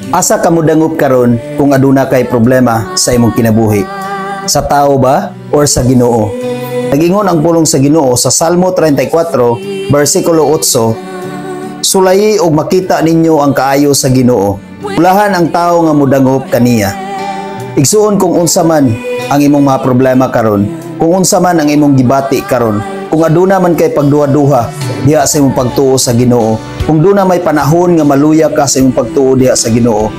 Asa ka modangop karon kung aduna kay problema sa imong kinabuhi? Sa tao ba or sa Ginoo? Nagingon ang pulong sa Ginoo sa Salmo 34 bersikulo 8, "Sulayi og makita ninyo ang kaayo sa Ginoo. Bulahan ang tao nga mudangop kaniya." Igsuon, kung unsa man ang imong mga problema karon, kung unsa man ang imong gibati karon, kung aduna man kay pagduha-duha diha sa imong pagtuo sa Ginoo, kung duna may panahon nga maluya ka sa imong pagtuo diha sa Ginoo,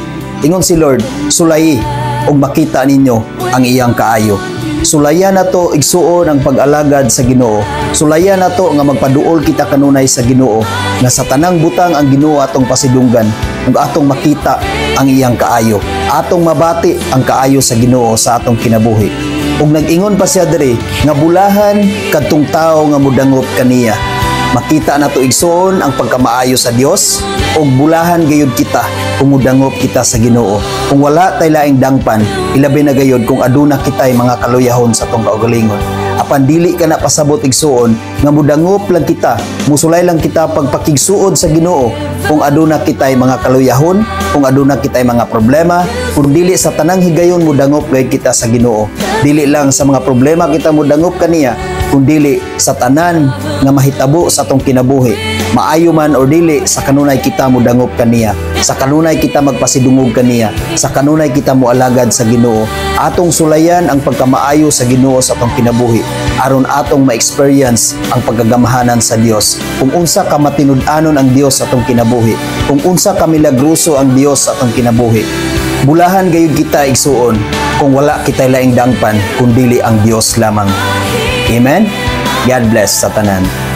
ingon si Lord, "Sulayi ug makita ninyo ang iyang kaayo." Sulayan nato, igsuon, ang pag-alagad sa Ginoo. Sulayan nato nga magpaduol kita kanunay sa Ginoo, nga sa tanang butang ang Ginoo atong pasidunggan ug atong makita ang iyang kaayo. Atong mabati ang kaayo sa Ginoo sa atong kinabuhi. Ug nag-ingon pa siya diri nga bulahan kadtong tawo nga mudangop kaniya. Makita nato, igsuon, ang pagkamaayo sa Dios ug bulahan gayud kita kung mudangop kita sa Ginoo. Kung wala tay laing dangpan, ilabi na gayud kung aduna kitay mga kaluyahon sa atong kaugalingon. Apan dili ka na pasabot, igsuon, nga mudangop lang kita, musulay lang kita pagpakigsuod sa Ginoo kung aduna kitay mga kaluyahon, kung aduna kitay mga problema, kung dili sa tanang higayon mudangop gayud kita sa Ginoo. Dili lang sa mga problema kita mudangop kaniya, kung dili sa tanan nga mahitabo sa atong kinabuhi. Maayo man or dili, sa kanunay kita mudangop kaniya. Sa kanunay kita magpasidungog kaniya. Sa kanunay kita moalagad sa Ginoo. Atong sulayan ang pagkamaayo sa Ginoo sa atong kinabuhi aron atong ma-experience ang pagkagamhanan sa Dios. Kung unsa ka matinud-anon ang Dios sa atong kinabuhi, kung unsa ka milagroso ang Dios sa atong kinabuhi. Bulahan gayud kita, igsuon, kung wala kitay laing dangpan kun dili ang Dios lamang. Amen. God bless sa tanan.